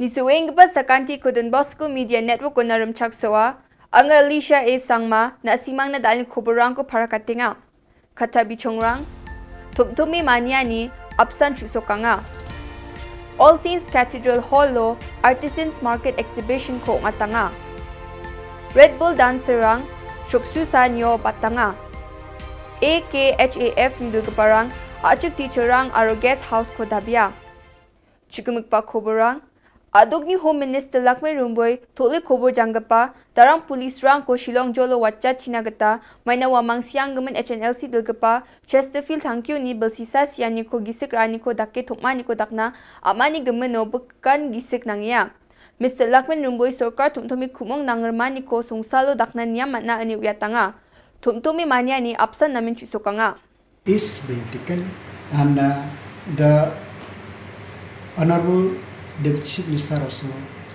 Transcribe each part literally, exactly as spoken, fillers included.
Su·enggipa sakantiko Don Bosco Media Network-ona rimchaksoa. Anga Alicia A Sangma, na·simangna da·alni koborrangko parakatenga. Katta bichongrang, tom·tome maniani apsan chu·sokanga. All Saints Cathedral Hall-o Artisans Market Exhibition-ko ong·atanga. Red Bull dancer-rang choksusanio batanga. A K H A F-ni dilgiparang a·chik teacher-rang aro guest house-ko dabia. Chikimikba koborrang. Adokni Home Minister Lakme Rumboi, tole kobor janggipa, darang police-rangko Shillong jolo watchachina gita, maina uamang sianggimin H N L C dilgipa Chesterfield Thangkioni bilsisa sianiko gisik ra·aniko dake tom·aniko dakna am·ani gimino bikan gisik nangenga. Mister Lakme Rumboi sorkar tom·tome ku·mong nangrimaniko songsalo dakna niam man·a ine uiatanga. Tom·tome maniani apsan namen chu·sokanga. Is being taken, and, uh, the Honorable Deputy Chief Minister also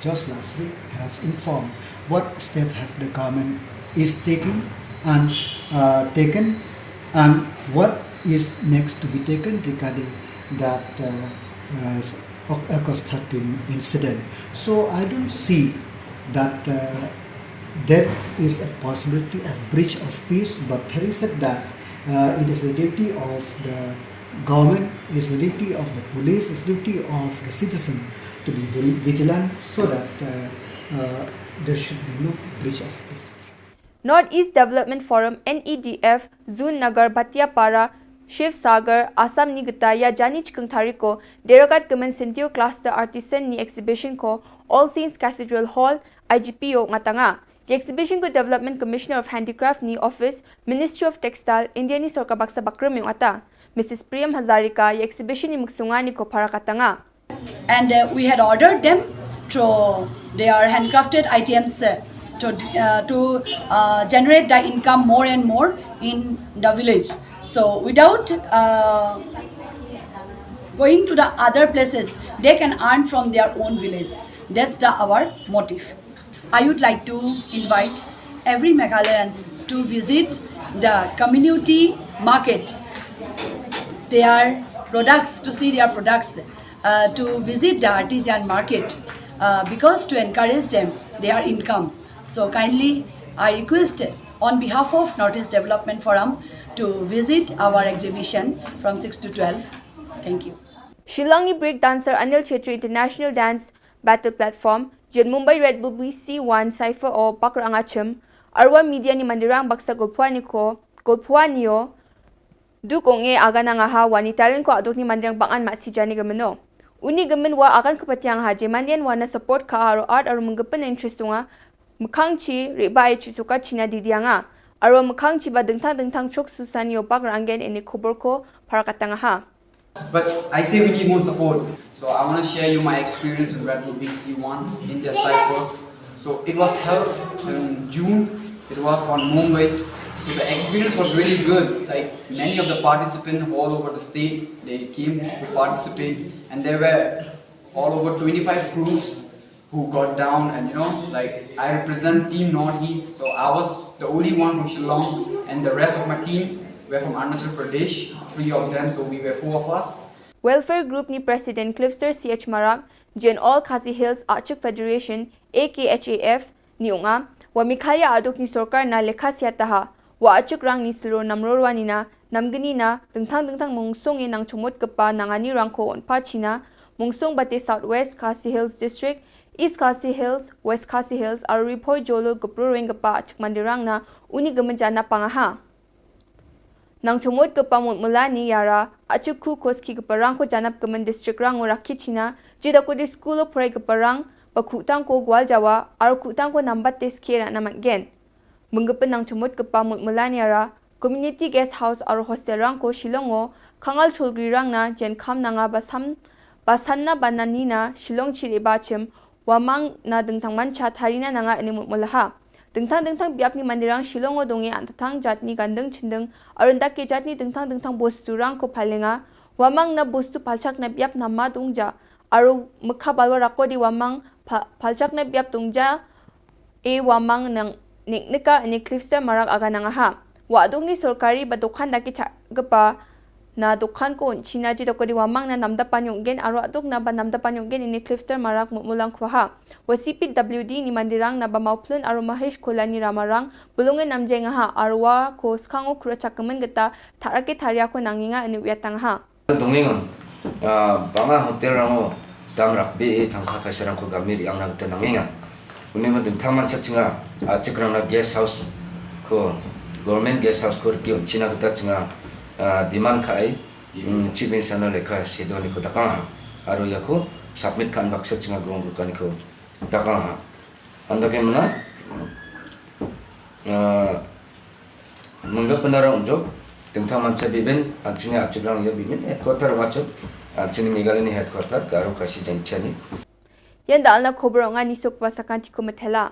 just last week have informed what step have the government is taking and, uh, taken and what is next to be taken regarding that, uh, uh, Aug-, August thirteen incident. So I don't see that, uh, there is a possibility of breach of peace, but having said that, uh, it is the duty of the government, it's the duty of the police, it's the duty of the citizen to be very vigilant so that, uh, uh, there should be no breach of peace. North East Development Forum, N E D F, Zun Nagar, Bhatiapara, Shiv Sagar, Assam-ni gita ia jani chikingtariko deragatgimin Sentio Cluster Artisan-ni exhibition-ko All Saints Cathedral Hall, I G P-o ong·atanga. Ia exhibition-ko Development Commissioner of Handicraft-ni Office, Ministry of Textile, India-ni sorkar baksa bakrime ong·ata. Missus Priyam Hazarika ia exhibition-ni miksonganiko parakatanga. And, uh, we had ordered them to their handcrafted items, uh, to, uh, to, uh, generate the income more and more in the village. So without, uh, going to the other places, they can earn from their own village. That's the, our motive. I would like to invite every Meghalayans to visit the community market, their products, to see their products, uh, to visit the artisan market, uh, because to encourage them, their income. So kindly, I request on behalf of North East Development Forum to visit our exhibition from six to twelve. Thank you. Shillongni break dancer Anil Chhetri International Dance Battle Platform, jeon Mumbai Red Bull B C one Cypher-o bak ra·angachim, aro ua media-ni manderang baksa golpoaniko, golpoanio duk ong·e aganangaha, uani talent-ko a·dokni manderang bang·an ma·sijani gimino. Uni gimin ua aganko patiangaha, jemannian uana support ka·a aro art aro minggipin interest donga, mikkangchi re·bae chu·sokachina didianga, aro mikkangchiba dingtang dingtang choksusanio bak ra·anggen ine koborko parakatangaha. But I say we need more support. So I wanna share you my experience in Red Bull B C one in their cypher. So it was held in June. It was on Mumbai. So the experience was really good. Like, many of the participants all over the state, they came to participate, and there were all over twenty-five crews who got down, and, you know, like, I represent Team Northeast, so I was the only one from Shillong, and the rest of my team were from Arunachal Pradesh, three of them, so we were four of us. Welfare Group-ni President Clivester C H Marak, jeon All Khasi Hills A·chik Federation, A K H A F, ni ong·a, ua Meghalaya a·dokni sorkarna lekka seataha, ua a·chikrangni silo namroanina, namgnina, dingtang dingtang mongsonge nangchongmotgipa nanganirangko on·pachina, mongsongbate South West Khasi Hills District, East Khasi Hills, West Khasi Hills aro Ri Bhoi Jolo gipro roenggipa a·chik manderangna uni gimin jana pangaha. Nangchongmotgipa mulmulani iara a·chik ku-, koskigiparangko janapgimin districtrango rakkichina, jedakode skulo poraigiparang ba ku·tangko gualjawa aro ku·tangko nambate skie ra·na man·gen. Minggipin nangchongmotgipa mulmulaniara community guest house aro hostelrangko Shillongo kangal cholgrirangna jeon kam nanga ba sam-, ba sanna bananina Shillongchi re·bachim uamangna dingtangmancha tarina nanga ine mulmulaha. Dingtang dingtang biapni manderang Shillongo donge an·tangtang jatni ganding chinding aro indake jatni dingtang dingtang bosturangko palenga. Uamangna bostu palchakna biap nama dongja aro mikka balwa rakode uamang pa-, palchakna biap dongja. E uamang nang-, neng·nika ine Clivester Marak aganangaha. Ua a·dokni sorkari ba dokan dake cha·gipa Na dokanko on·china jedokode uamangna namdapani ong·gen aro a·doknaba namdapani ong·gen ine Clifster Marak mo·molrangkoaha. Ua C P W D ni manderangna ba Mauplin aro Mahesh Kolani Ramarang bolonge namjaengaha aro uako skango ku·rachakgimin gita ta·rake tariako nangenga ine uiatangaha. Dongengon, ah, bang·a hotel-rango dam rakbee tangka paisarangko game re·angna gita nangenga. Unimo dingtangmancha chinga, ah, a·chikrangna guest house-ko, government guest house-ko rike on·china gita chinga, ah, demand ka·e, mm, Chief Minister-na lekka see donaniko dakangaha. Aro iako submit ka·na baksa chinga grong grokaniko dakangaha. Andake mona, ah, mingga penara unjok, dingtangmancha bibin, an·chingni a·chikrang ia bibin headquarter ong·achim, an·chingni Meghalayani headquarter, Garo Khasi Jaintiani. Ian da·alna kobor ong·a, nisokba sakantiko mitela.